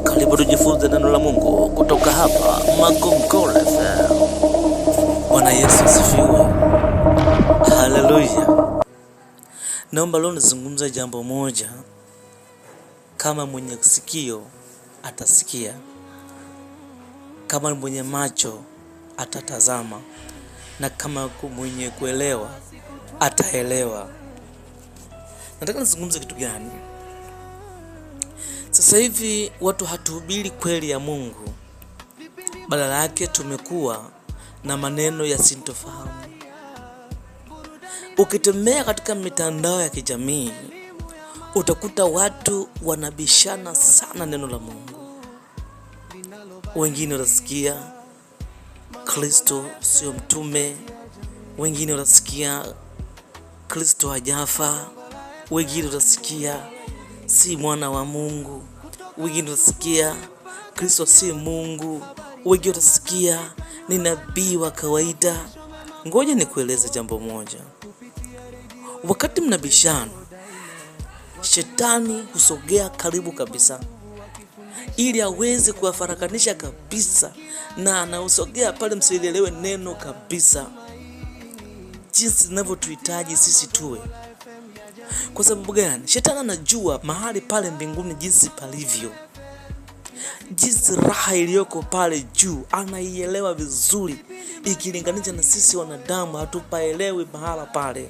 Karibu tujifunze neno la Mungu kutoka hapa Makongoro FM. Bwana Yesu asifiwe. Haleluya. Naomba leo nizungumze jambo moja, kama mwenye sikio atasikia, kama mwenye macho atatazama, na kama mwenye kuelewa ataelewa. Nataka nizungumze kitu gani? Sasa hivi watu hatuhubiri kweli ya Mungu, badala yake tumekuwa na maneno ya sintofahamu. Ukitembea katika mitandao ya kijamii utakuta watu wanabishana sana neno la Mungu. Wengine utasikia Kristo sio mtume, wengine utasikia Kristo hajafa, wengine utasikia si mwana wa Mungu, wengine utasikia Kristo si Mungu, wengine utasikia ni nabii wa kawaida. Ngoja nikueleze jambo moja. Wakati mnabishana, shetani husogea karibu kabisa ili aweze kuwafarakanisha kabisa, na anausogea pale msielewe neno kabisa, jinsi linavyotuhitaji sisi tuwe. Kwa sababu gani? Shetani anajua mahali pale mbinguni jinsi palivyo, jinsi raha iliyoko pale juu anaielewa vizuri, ikilinganisha na sisi wanadamu hatupaelewi mahala pale.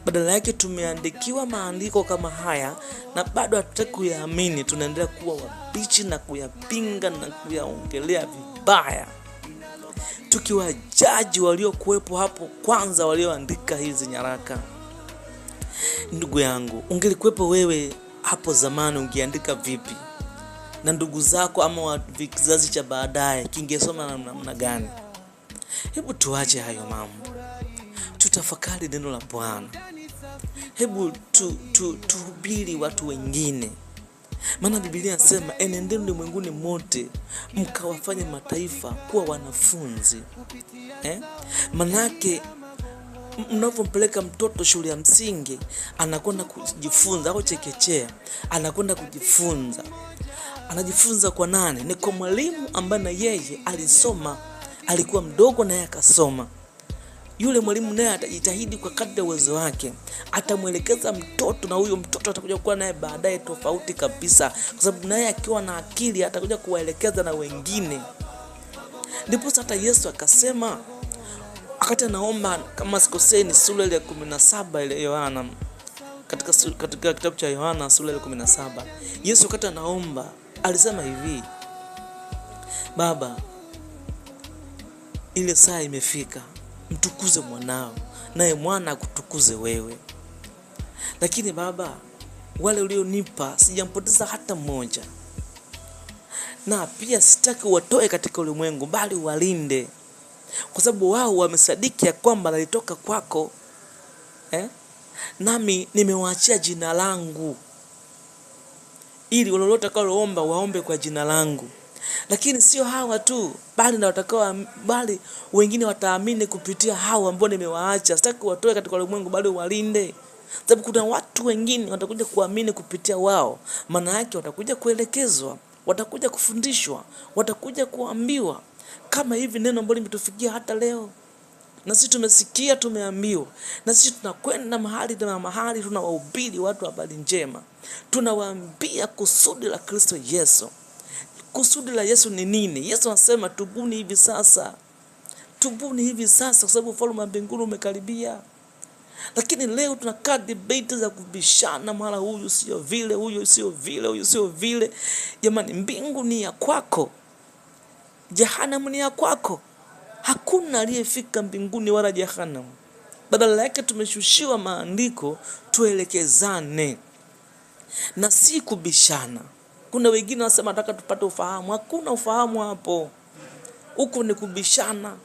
Badala yake tumeandikiwa maandiko kama haya na bado hatutaki kuyaamini. Tunaendelea kuwa wabichi na kuyapinga na kuyaongelea vibaya, tukiwajaji waliokuwepo hapo kwanza, walioandika hizi nyaraka. Ndugu yangu, ungelikuwepo wewe hapo zamani, ungeandika vipi? Na ndugu zako ama kizazi cha baadaye kingesoma namna gani? Hebu tuache hayo mambo, tutafakari neno la Bwana. Hebu tuhubiri watu wengine, maana Biblia inasema enendeni ulimwenguni mote mkawafanye mataifa kuwa wanafunzi. Manake mnavyompeleka mtoto shule ya msingi anakwenda kujifunza, au chekechea anakwenda kujifunza. Anajifunza kwa nani? Ni kwa mwalimu ambaye na yeye alisoma, alikuwa mdogo naye akasoma. Yule mwalimu naye atajitahidi kwa kadri ya uwezo wake, atamwelekeza mtoto, na huyo mtoto atakuja kuwa naye baadaye tofauti kabisa, kwa sababu naye akiwa na akili atakuja kuwaelekeza na wengine. Ndipo hata Yesu akasema wakati anaomba, kama sikosei, ni sura ile ya 17 ile Yohana, katika kitabu cha Yohana sura ile 17, Yesu wakati anaomba alisema hivi: Baba, ile saa imefika, mtukuze mwanao, naye mwana akutukuze wewe. Lakini Baba, wale ulionipa sijampoteza hata mmoja, na pia sitaki uwatoe katika ulimwengu, bali uwalinde, kwa sababu wao wamesadiki ya kwamba nalitoka kwako, Nami nimewaachia jina langu, ili lolote watakaloomba waombe kwa jina langu. Lakini sio hawa tu, bali na watakao, bali wengine wataamini kupitia hawa ambao nimewaacha. Sitaki watoe katika ulimwengu, bali walinde, sababu kuna watu wengine watakuja kuamini kupitia wao. Maana yake watakuja kuelekezwa, watakuja kufundishwa, watakuja kuambiwa kama hivi neno ambalo limetufikia hata leo. Na sisi tumesikia, tumeambiwa, na sisi tunakwenda mahali na mahali, tunawahubiri watu habari njema, tunawaambia kusudi la Kristo Yesu. Kusudi la Yesu ni nini? Yesu anasema tubuni hivi sasa, tubuni hivi sasa, kwa sababu ufalme wa mbinguni umekaribia. Lakini leo tunakaa debate za kubishana, mara huyu sio vile, huyu sio vile, huyu sio vile. Jamani, mbingu ni ya kwako, jehanamu ni ya kwako. Hakuna aliyefika mbinguni wala jehanamu. Badala yake tumeshushiwa maandiko tuelekezane na si kubishana. Kuna wengine wanasema nataka tupate ufahamu. Hakuna ufahamu hapo, huko ni kubishana.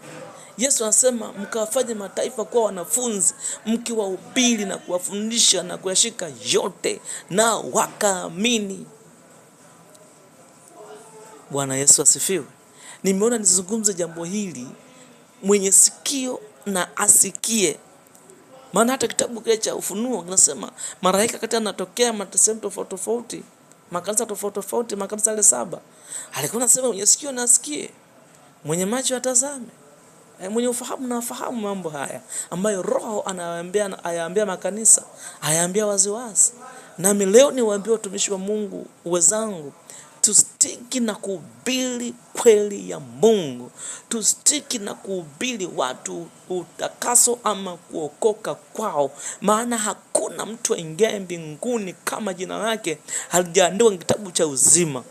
Yesu anasema mkawafanye mataifa kuwa wanafunzi, mkiwahubiri na kuwafundisha na kuyashika yote, na wakaamini. Bwana Yesu asifiwe. Nimeona nizungumze jambo hili, mwenye sikio na asikie. Maana hata kitabu kile cha Ufunuo kinasema malaika kati anatokea sehemu tofauti tofauti. Makanisa tofauti tofauti, makanisa yale 7. Alikuwa anasema mwenye sikio na asikie, mwenye macho atazame, mwenye ufahamu na afahamu mambo haya ambayo Roho anawaambia, ayaambia makanisa, ayaambia waziwazi. Nami leo niwaambie watumishi wa Mungu wenzangu, tustiki na kuhubiri kweli ya Mungu, tustiki na kuhubiri watu utakaso ama kuokoka kwao, maana hakuna mtu aingiaye mbinguni kama jina lake halijaandikwa kitabu cha uzima.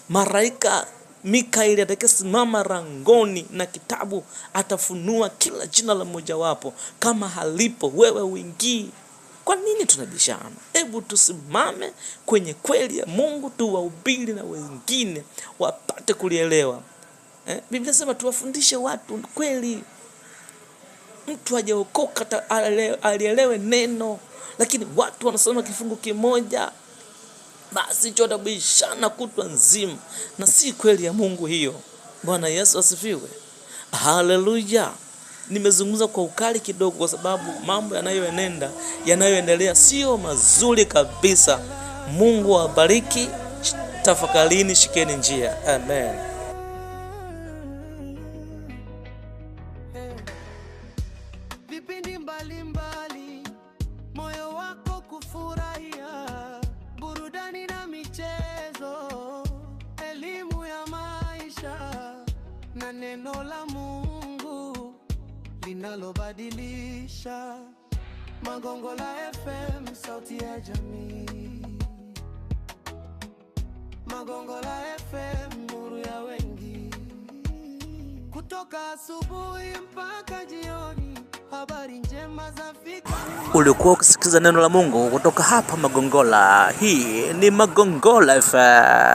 Malaika Mikaeli atakayesimama langoni na kitabu atafunua kila jina la mmojawapo. Kama halipo, wewe uingii. Kwa nini tunabishana? Hebu tusimame kwenye kweli ya Mungu, tuwahubiri na wengine wapate kulielewa. Biblia inasema tuwafundishe watu kweli. Mtu hajaokoka alielewe neno, lakini watu wanasoma kifungu kimoja basi hicho watabishana kutwa nzima, na si kweli ya Mungu hiyo. Bwana Yesu asifiwe, haleluya. Nimezungumza kwa ukali kidogo, kwa sababu mambo yanayoendelea sio mazuri kabisa. Mungu awabariki. Tafakarini, shikeni njia. Amen. Vipindi mbalimbali, moyo wako kufurahia, burudani na michezo, elimu ya maisha na neno la Mungu linalobadilisha. Magongola FM, sauti ya jamii. Magongola FM, nuru ya wengi. Kutoka asubuhi mpaka jioni, habari njema zafika. Ulikuwa ukisikiliza neno la Mungu kutoka hapa Magongola. Hii ni Magongola FM.